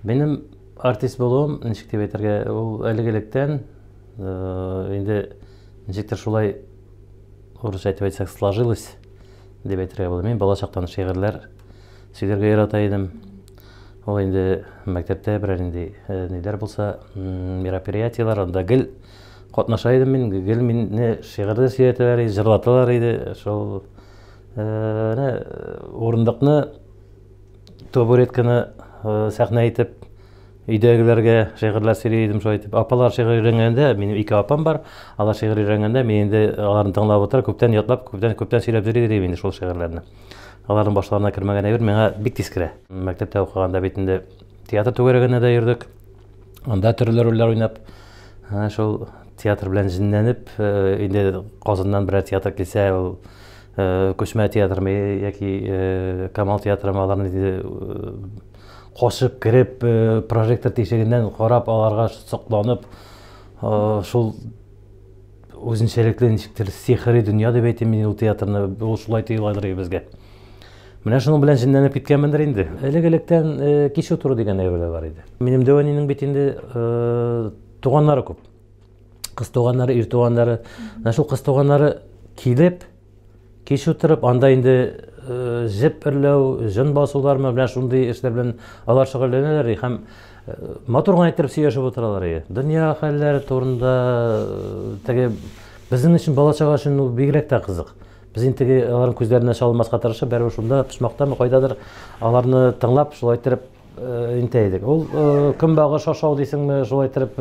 Минем артист булуым, ничек дип әйтергә, ул элек-электән инде ничектер шулай урысча әйтеп әйтсәк, сложилось дип әйтергә була. Мин бала чактан шигырьләр сөйләргә ярата идем. Ул инде мәктәптә берәр нинди ниләр булса, мероприятиеләр, анда гел катнаша идем мин, гел мине шигырьләр сөйләтәләр иде, җырлаталар иде. Шул менә урындыкны табуретканы сәхнә итеп, өйдәгеләргә шигырьләр сөйли идем шулай итеп. Апалар шигырь өйрәнгәндә, минем ике апам бар, алар шигырь өйрәнгәндә, мин инде аларны тыңлап утыра, күптән ятлап, күптән күптән сөйләп йөри идем инде шул шигырьләрне. Аларның башларына кермәгән әйбер миңа бик тиз керә. Мәктәптә укыганда бит инде театр түгәрәгенә дә йөрдек. Анда төрле рольләр уйнап, шул театр белән җенләнеп, инде Казаннан берәр театр килсә, ул Күчмә театрмы яки Камал театрымы, аларны инде кашып кереп, прожектор тишегеннән карап, аларга сокланып, шул үзенчәлекле ничектер сихри дөнья дип әйтим мин ул театрны, ул шулай тоеладыр безгә. Менә шуның белән җенләнеп киткәнмендер инде. Элек-электән кич утыру дигән әйбер дә бар иде. Минем дәү әнинең бит инде туганнары күп. Кыз туганнары, ир туганнары. Менә шул кыз туганнары килеп, кич утырып, анда инде җеп эрләү, җон басулармы, менә шундый эшләр белән алар шөгыльләнәләр һәм матур гына иттереп сөйләшеп утыралар иде. Дөнья хәлләре турында теге безнең өчен бала-чага өчен ул бигрәк тә кызык. Без инде теге аларның күзләренә чалынмаска тырышып, бәрбер шунда почмактамы, кайдадыр аларны тыңлап, шулай иттереп интә идек. Ул көнбагыш ашау дисеңме, шулай иттереп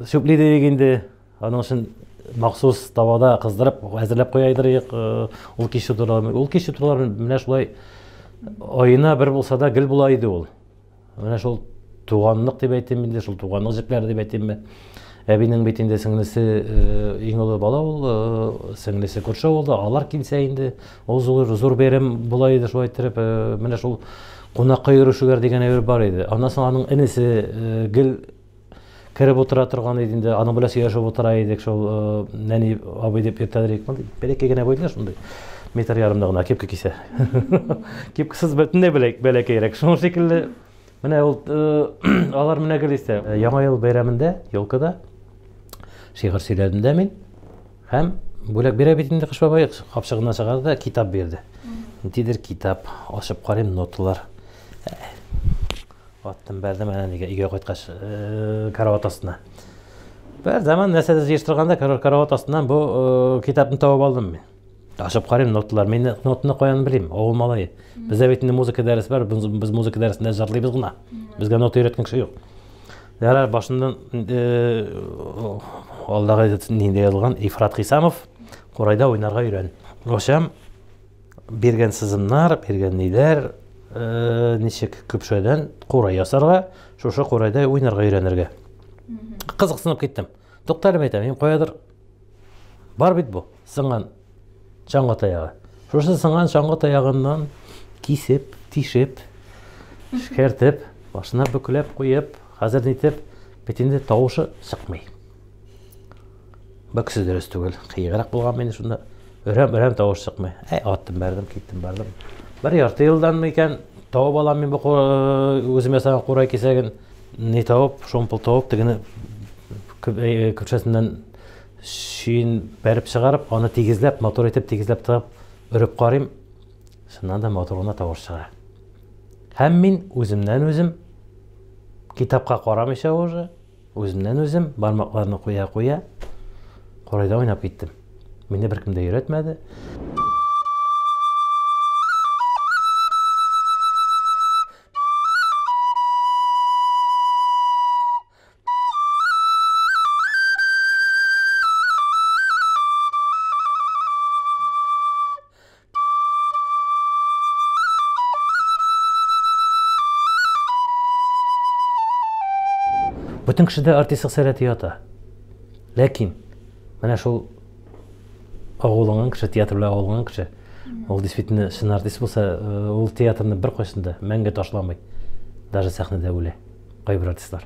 чүпли идек инде. Аның өчен махсус табада кыздырып әзерләп куя идек. Ул кич утыралар. Ул кич утыралар менә шулай аена бер булса да гел була иде ул. Менә шул туганлык дип әйтим инде, шул туганлык җепләре дип әйтимме. Әбинең бит инде сеңлесе иң олы бала ул, сеңлесе күрше авылда, алар килсә инде, ул зур, зур бәйрәм була иде шулай иттереп, менә шул кунакка йөрешүләр дигән әйбер бар иде. Аннан соң аның энесе гел кереп утыра торган иде инде, аның белән сөйләшеп утыра идек, шул нәни абый дип йөртәдер идек. Мондый бәләкәй генә буйлы шундый. Метр ярымда гына кепка кисә. Кепкасыз бөтенләй бәләкәйрәк. Шуның шикелле менә ул алар менә гел истә. Яңа ел бәйрәмендә, елкада шигырь сөйләдем дә мин. Һәм бүләк бирә бит инде Кыш бабай, капчыгыннан чыгарды да китап бирде. Ниндидер китап, ачып карыйм, ноталар. Аттым, бәрдем әнә нигә өйгә кайткач, карават астына. Бер заман нәрсәдер җыештырганда карават астыннан бу китапны табып алдым мин. Ачып карыйм, ноталар. Мин нотаны каян белим? Авыл малае. Бездә бит инде музыка дәресе бар, без музыка дәресендә җырлыйбыз гына. Безгә нота өйрәткән кеше юк. Ярар, башыннан алдагы нинди язылган Ифрат Хисамов курайда уйнарга өйрән. Ачам, биргән сызымнар, биргән ниләр, ничек көпшәдән курай ясарга, шушы курайда уйнарга өйрәнергә. Кызыксынып киттем. Туктале, әйтәм, мин каядыр бар бит бу сынган чаңгы таягы. Шушы сынган чаңгы таягыннан кисеп, тишеп, эшкәртеп, башына бөкләп куеп, хәзер нитеп, бит инде тавышы чыкмый. Бөксе дөрес түгел, кыеграк булган мин шунда. Өрәм, өрәм тавыш чыкмый. Әй, аттым, бәрдем, киттем, бардым. Бер ярты елдан микән табып алам мин бу үзем ясаган курай кисәген. Ни табып, шомпол табып, тегене көпшәсеннән чөен бәреп чыгарып, аны тигезләп, матур итеп тигезләп тыгып, өреп карыйм. Чыннан да матур гына тавыш чыга. Һәм мин үземнән үзем китапка карамыйча уже Үземнән үзем бармакларны куя-куя курайда уйнап киттем. Мине беркем дә өйрәтмәде. Бөтен кешедә артистлык сәләте ята. Ләкин менә шул агуланган кеше, театр белән агуланган кеше, ул действительно чын артист булса, ул театрны беркайчан да мәңге ташламый. Даже сәхнәдә үлә кайбер артистлар.